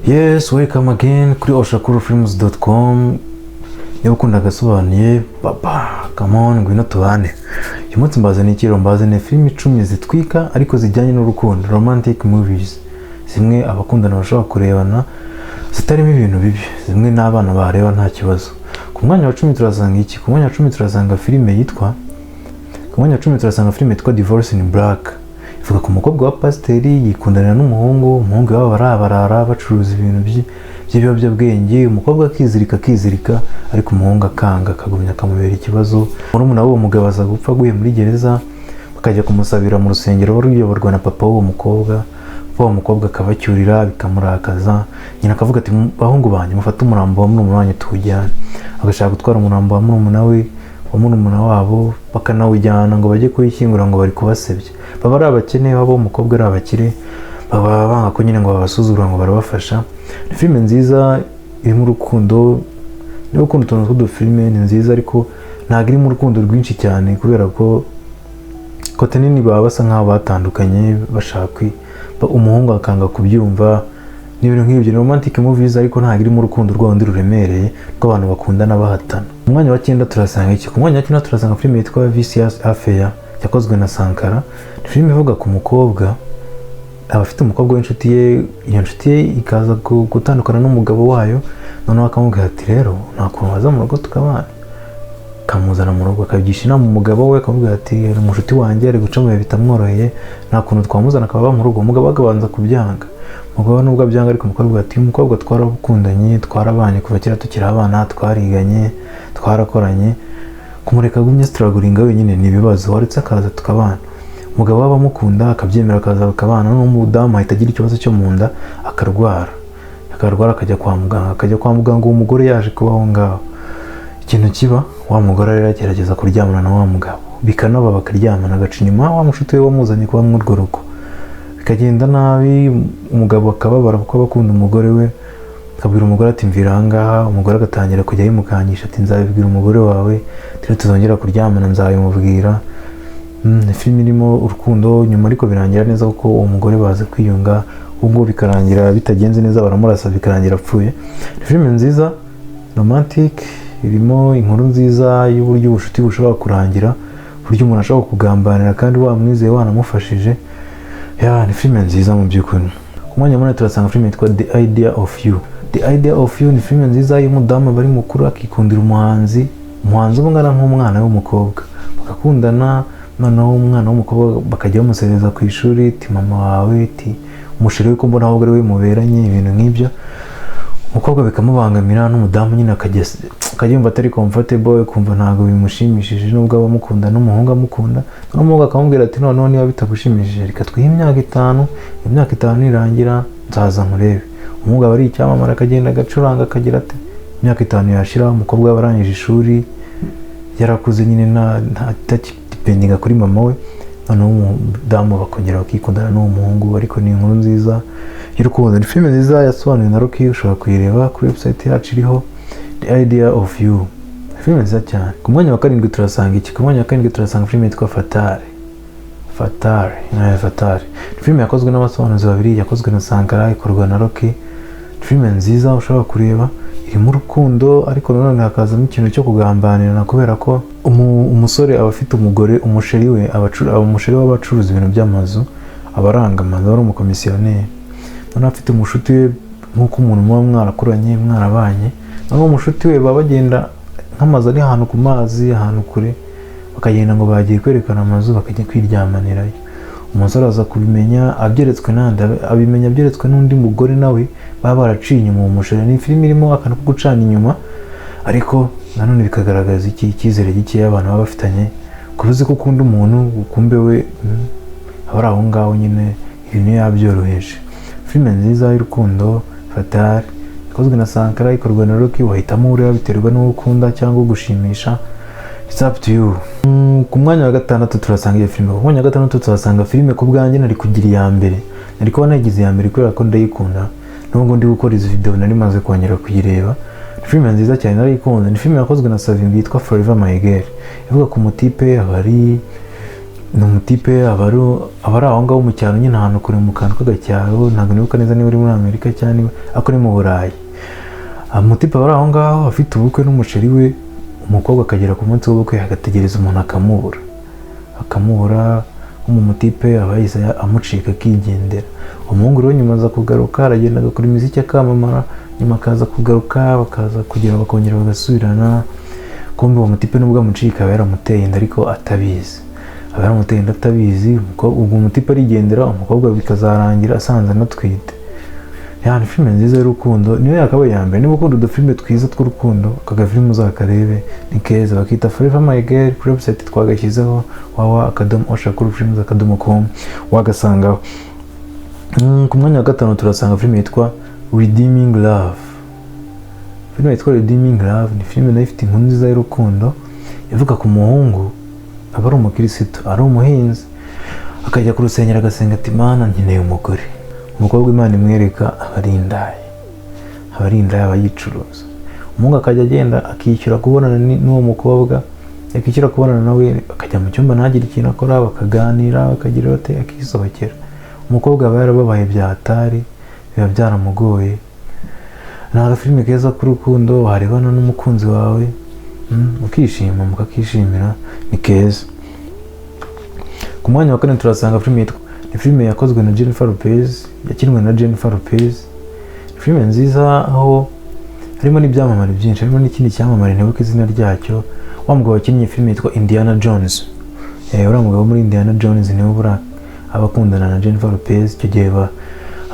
Yes, welcome again kuri oshakurufilms.com. Niba ukunda agasobanuye, baba, come on, ngwino tubane. Uyu munsi mbazaniye ikiro, mbazaniye filime 10 zitwika ariko zijyanye n'urukundo, romantic movies, zimwe abakundana bashobora kurebana zitarimo ibintu bibi, zimwe n'abana bareba nta kibazo. Ku mwanya wa 10 turasanga iki? Ku mwanya wa 10 turasanga filime yitwa, ku mwanya wa 10 turasanga filime yitwa Divorce in Black. Ivuga ku mukobwa wa pasiteri yikundanira n'umuhungu. Umuhungu iwabo barabarara bacuruza ibintu by'ibiyobyabwenge. Umukobwa akizirika, akizirika, ariko umuhungu akanga, akagumya akamubera ikibazo. Murumuna w'uwo mugabo aza gupfa aguye muri gereza, bakajya kumusabira mu rusengero ruyoborwa na papa w'uwo mukobwa. Papa w'uwo mukobwa akabacyurira, bikamurakaza. Nyina akavuga ati: "Bahungu banjye, mufate umurambo wa murumuna wanyu tuwujyane." Agashaka gutwara umurambo wa murumuna we, wa murumuna wabo, bakanawujyana ngo bajye kuwishyingura, ngo bari kubasebya. Baba ari abakene, baba umukobwa ari abakire, baba banga ko nyine ngo babasuzugura, ngo barabafasha. Ni filime nziza irimo urukundo. Niba ukunda utuntu tw'udufilime, ni nziza, ariko ntabwo irimo urukundo rwinshi cyane, kubera ko côté nini baba basa nk'aho batandukanye, bashaka umuhungu akanga kubyumva n'ibintu nk'ibyo. Ni romantic movies, ariko ntabwo irimo urukundo rwa rundi ruremereye rw'abantu bakundana bahatana. Ku mwanya wa 9 turasanga iki? Ku mwanya wa 9 turasanga filime yitwa Vicious Affair, yakozwe na Sankara. Ni filime ivuga ku mukobwa aba afite umukobwa w'inshuti ye. Iyo nshuti ye ikaza gutandukana n'umugabo wayo, noneho akamubwira ati: "Rero nta kuntu waza mu rugo tukabana?" Akamuzana mu rugo, akabigisha inama umugabo we, akamubwira ati: "Umushuti wanjye ari guca mu bihe bitamworoheye, nta kuntu twamuzana akaba mu rugo?" Umugabo akabanza kubyanga. Umugabo nubwo abyanga, ariko umukobwa ati: "Umukobwa twarakundanye, twarabanye kuva kera tukiri abana, twariganye, twarakoranye, kumureka agumye strugglinga wenyine ni ibibazo, waretse akaza tukabana." Umugabo waba amukunda, akabyemera, akaza bakabana. N'umudamu ahita agira ikibazo cyo mu nda, akarwara, akarwara, akajya kwa muganga. Akajya kwa muganga, uwo mugore yaje kuba aho ngaho. Ikintu kiba, wa mugore rero agerageza kuryamana na wa mugabo, bikanaba, bakaryamana, agaca inyuma wa mushuti we wamuzanye kuba muri urwo rugo, bikagenda nabi. Umugabo akababara kuko aba akunda umugore we, akabwira umugore ati: "Mvira aha ngaha." Umugore agatangira kujya yimukangisha ati: "Nzabibwira umugore wawe, turi tuzongera kuryamana nzabimubwira." Ni filime irimo urukundo nyuma, ariko birangira neza kuko uwo mugore baza kwiyunga. Ubwo bikarangira bitagenze neza, baramurasa, bikarangira apfuye. Ni filime nziza romantic, irimo inkuru nziza y'uburyo ubucuti bushobora kurangira, uburyo umuntu ashobora kugambanira kandi wamwizeye, wanamufashije. Ya, ni filime nziza mu by'ukuri. Ku mwanya munini turasanga filime yitwa The Idea of You. The Idea of You ni filime nziza y'umudamu bari mukuru, akikundira umuhanzi, umuhanzi uba ungana nk'umwana w'umukobwa, bagakundana. Noneho umwana w'umukobwa bakajya bamusereza ku ishuri, ti: "Mama wawe, ti umuchéri we ko mbona ahubwo ari we muberanye," ibintu nk'ibyo. Umukobwa bikamubangamira, n'umudamu nyine akajya yumva atari comfortable, kumva ntabwo bimushimishije, nubwo aba amukunda n'umuhungu amukunda. Noneho umuhungu akamubwira ati: "Noneho niba bitagushimishije, reka twihe imyaka 5, imyaka 5 nirangira nzaza nkurebe." Umuhungu aba ari icyamamare, akagenda agacuranga, akagira ati imyaka 5 yashira, umukobwa aba arangije ishuri, yarakuze nyine, ntakidependinga kuri mama we. Noneho umudamu bakongera bakikundana n'uwo muhungu. Ariko ni inkuru nziza y'urukundo, ni filime nziza yasobanuwe na Rocky. Ushobora kuyireba kuri website yacu iriho. The Idea of You, filime nziza cyane. Ku mwanya wa 7 turasanga iki? Ku mwanya wa 7 turasanga filime yitwa Fatale. Fatale, Fatale ni filime yakozwe n'abasobanuzi babiri, yakozwe na Sankara, ikorwa na Rocky. Ni filime nziza ushobora kureba, irimo urukundo, ariko nanone hakazamo ikintu cyo kugambanirana, kubera ko umusore aba afite umugore, umuchéri we, umuchéri we aba acuruza ibintu by'amazu, aba aranga amazu, aba ari umukomisiyoneri. Noneho afite umushuti we, nk'uko umuntu muba mwarakuranye, mwarabanye. Noneho umushuti we baba bagenda nk'amazu ari ahantu ku mazi, ahantu kure, bakagenda ngo bagiye kwerekana amazu, bakajya kwiryamanirayo. Umusore aza kubimenya abyeretswe n'andi, abimenya abyeretswe n'undi mugore nawe baba baraciye inyuma uwo muchéri. Ni filime irimo akantu ko gucana inyuma, ariko nanone bikagaragaza iki icyizere gikeya abantu baba bafitanye, kuba uzi ko ukunda umuntu, ukumbe we aba ari aho ngaho nyine, ibintu yabyoroheje. Filime nziza y'urukundo, Fatale, ikozwe na Sankara, ikorwa na Rocky. Wahitamo ureba biterwa n'uwo ukunda cyangwa ugushimisha, it's up to you. Ku mwanya wa 6 turasanga iyo filime. Ku mwanya wa 6 turasanga filime ku bwanjye nari kugira iya mbere, nari kuba nayigize iya mbere, kubera ko ndayikunda. Nubwo ndi gukora izi video nari maze kongera kuyireba. Ni filime nziza cyane, narayikunze. Ni filime yakozwe na Savimbi yitwa Forever My Girl. Ivuga ku mutipe aba ari Ni umutipe aba ari aho ngaho mu cyaro nyine, ahantu kure mu kantu k'agacyaro. Ntabwo nibuka neza niba uri muri Amerika cyangwa niba ariko ni mu Burayi. Umutipe aba ari aho ngaho afite ubukwe n'umuchéri we. Umukobwa akagera ku munsi w'ubukwe, agategereza umuntu akamubura, akamubura. Nk'umu mutipe aba yahise amucika akigendera. Umuhungu rero nyuma aza kugaruka, aragenda agakora imiziki akamamara, nyuma akaza kugaruka, bakaza kugira bakongera bagasubirana. Kumbe uwo mutipe nubwo amucika aba yaramuteye inda ariko atabizi, aba yaramuteye inda atabizi. Ubwo umutipe arigendera, umukobwa bikazarangira asanze anatwite. Ya, ni filime nziza y'urukundo, niyo yakabaye iya mbere. Niba ukunda udufilime twiza tw'urukundo, aka gafilime uzakarebe, ni keza. Bakita Forever My Girl. Kuri website twagashyizeho, www.oshakurufilms.com, wagasangaho. Ku mwanya wa gatanu turasanga filime yitwa Redeeming Love. Filime yitwa Redeeming Love ni filime nayo ifite inkuru nziza y'urukundo, ivuga ku muhungu aba ari umukirisitu, ari umuhinzi, akajya ku rusengero agasenga ati: "Mana, nkeneye umugore." Umukobwa Imana imwereka aba ari indaya, aba ari indaya, aba yicuruza. Umuhungu akajya agenda akishyura kubonana n'uwo mukobwa, yakishyura kubonana nawe akajya mu cyumba ntagire ikintu akora, bakaganira, bakagira bate, akisohokera. Umukobwa aba yarababaye bya hatari, biba byaramugoye. Ni agafilime keza k'urukundo warebana n'umukunzi wawe, mukishima, mukakishimira, ni keza. Ku mwanya wa kane turasanga filime yitwa, ni filime yakozwe na Jennifer Lopez, yakinwe na Jennifer Lopez. Ni filime nziza aho harimo n'ibyamamare byinshi, harimo n'ikindi cyamamare ntibuka izina ryacyo, wa mugabo wakinnye filime yitwa Indiana Jones. Uriya mugabo muri Indiana Jones niwe buriya aba akundana na Jennifer Lopez. Icyo gihe aba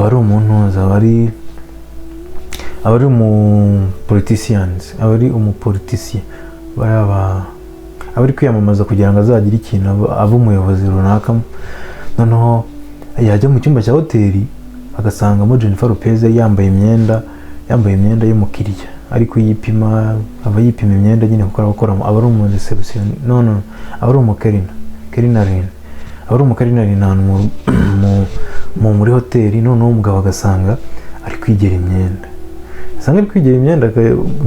ari umuntu, aba ari umu politicians, aba ari umupoliticien, bariya aba ari kwiyamamaza kugira ngo azagire ikintu abe umuyobozi runaka. Noneho yajya mu cyumba cya hoteli agasangamo Jennifer Lopez yambaye imyenda y'umukiriya, ari kuyipima. Aba yipima imyenda nyine kuko aba akora, aba ari umu reception, no, aba ari umukerina, kerinarin, aba ari umukerinarin ahantu muri hoteli. Noneho umugabo agasanga ari kwigera imyenda, asanga ari kwigera imyenda,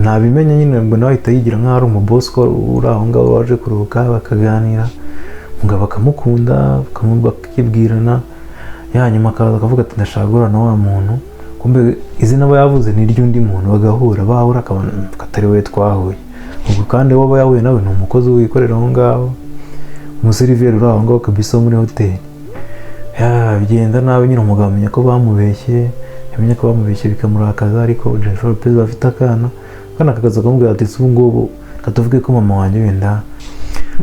ntabimenya nyine ngo nawe ahita yigira nk'aho ari umubosi uri aho ngaho waje kuruhuka. Bakaganira, umugabo akamukunda, bakibwirana. Ya, nyuma akaza akavuga ati: "Ndashaka guhura na wa muntu." Kumbe izina aba yavuze ni iry'undi muntu. Bagahura, bahura akabona ko atari we twahuye. Ubwo kandi uwo aba yahuye nawe ni umukozi wikorera aho ngaho, umuseriveri uri aho ngaho kabisa wo muri hoteli. Ya, bigenda nabi nyine, umugabo amenya ko bamubeshye, yamenya ko bamubeshye bikamurakaza. Ariko Jennifer Lopez afite akana, akana kakaza kamubwira ati: "Ubu ngubu reka tuvuge ko mama wanjye wenda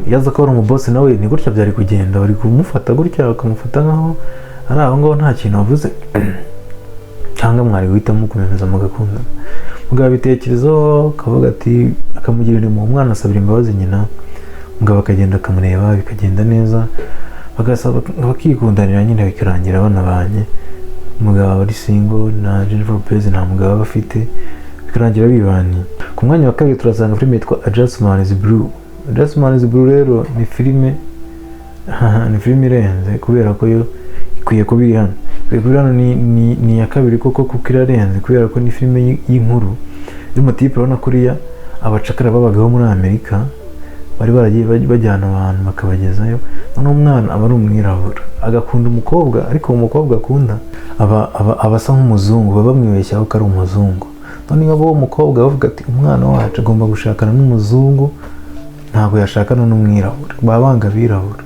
iyo aza ko ari umubosi nawe ni gutya byari kugenda, bari kumufata gutya, bakamufata nkaho ari aho ngaho nta kintu avuze, cyangwa mwari guhitamo kumemeza mugakundana." Mugabo abitekerezaho, akavuga ati, akamugirira impuhwe umwana, asabira imbabazi nyina. Umugabo akagenda akamureba, bikagenda neza, bagasaba, bakikundanira nyine, bikarangira banabanye. Umugabo aba ari single na Jennifer Lopez nta mugabo aba afite, bikarangira bibaniye. Ku mwanya wa kabiri turasanga filime yitwa A Just Man is Blue. A Just Man is Blue rero ni filime irenze kubera ko yo ikwiye kuba iri hano, ikwiye kuba iri hano. Ni iya kabiri koko kuko irarenze, kubera ko ni filime y'inkuru y'umutipe. Urabona kuriya abacakara babagaho muri Amerika, bari baragiye bajyana abantu bakabagezayo. Noneho umwana aba ari umwirabura, agakunda umukobwa, ariko uwo mukobwa akunda aba asa nk'umuzungu, baba bamwibeshyaho ko ari umuzungu. Noneho uwo mukobwa bavuga ati: "Umwana wacu agomba gushakana n'umuzungu, ntabwo yashakana n'umwirabura." Baba banga abirabura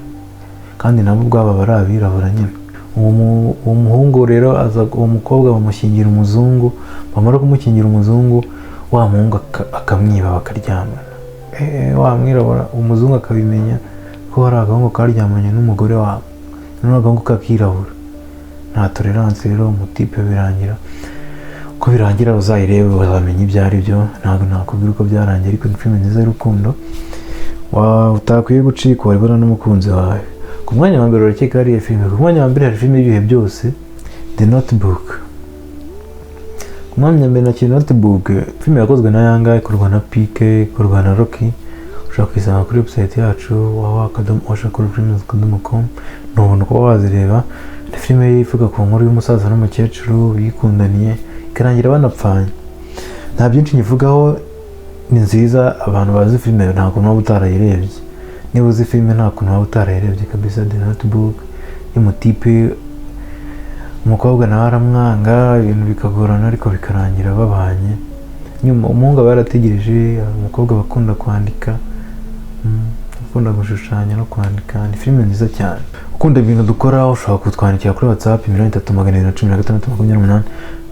kandi nabo ubwabo aba ari abirabura nyine. Uwo muhungu rero aza, uwo mukobwa bamushyingira umuzungu. Bamara kumushyingira umuzungu, wa muhungu akamwiba, bakaryamana. Wa mwirabura, umuzungu akabimenya ko hari agahungu karyamanye n'umugore wabo, noneho agahungu kakirabura, nta tolerance. Rero umutipe birangira uko birangira uzayirebe, uzamenya ibyo ari byo. Ntabwo nakubwira uko byarangiye, ariko ni filime nziza y'urukundo utakwiye gucika, waribona n'umukunzi wawe. Ku mwanya wa mbere urakeka hariya filime? Ku mwanya wa mbere hari filime y'ibihe byose, The Notebook. Ku mwanya wa mbere na Notebook, filime yakozwe na Yanga, ikorwa na PK, ikorwa na Rocky. Ushobora kuyisanga kuri website yacu www.oshakurufilms.com, ni ubuntu kuba wazireba. Ni filime ivuga ku nkuru y'umusaza n'umukecuru bikundaniye, ikarangira banapfanye. Nta byinshi nyivugaho, ni nziza. Abantu bazi filime ntabwo muba utarayirebye. Niba uzi filime, nta kuntu waba utarayirebye kabisa. The Notebook y'umutipe, umukobwa nawe aramwanga, ibintu bikagorana, ariko bikarangira babanye. Nyuma umuhungu aba yarategereje umukobwa. Bakunda kwandika, ukunda gushushanya no kwandika. Ni filime nziza cyane. Ukunda ibintu dukora, ushobora kutwandikira kuri WhatsApp 30 216 28,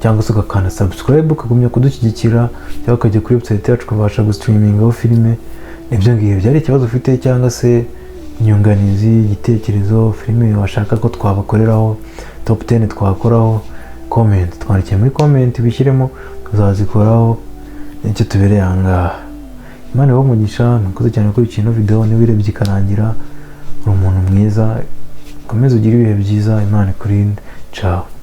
cyangwa se ugakanda subscribe ukagumya kudushyigikira, cyangwa ukajya kuri website yacu ukabasha gustreamingaho filime. Ibyo ngibyo byari ikibazo ufite cyangwa se inyunganizi, igitekerezo, filime washaka ko twabakoreraho, top 10 twakoraho, comment, twandikiye muri comment wishyiremo, tuzazikoraho. Nicyo tubereye aha ngaha. Imana ibahe umugisha. Mwakoze cyane kuri ino video. Niba urebye ikarangira, uri umuntu mwiza. Komeza ugire ibihe byiza, Imana ikurinde. Ciao.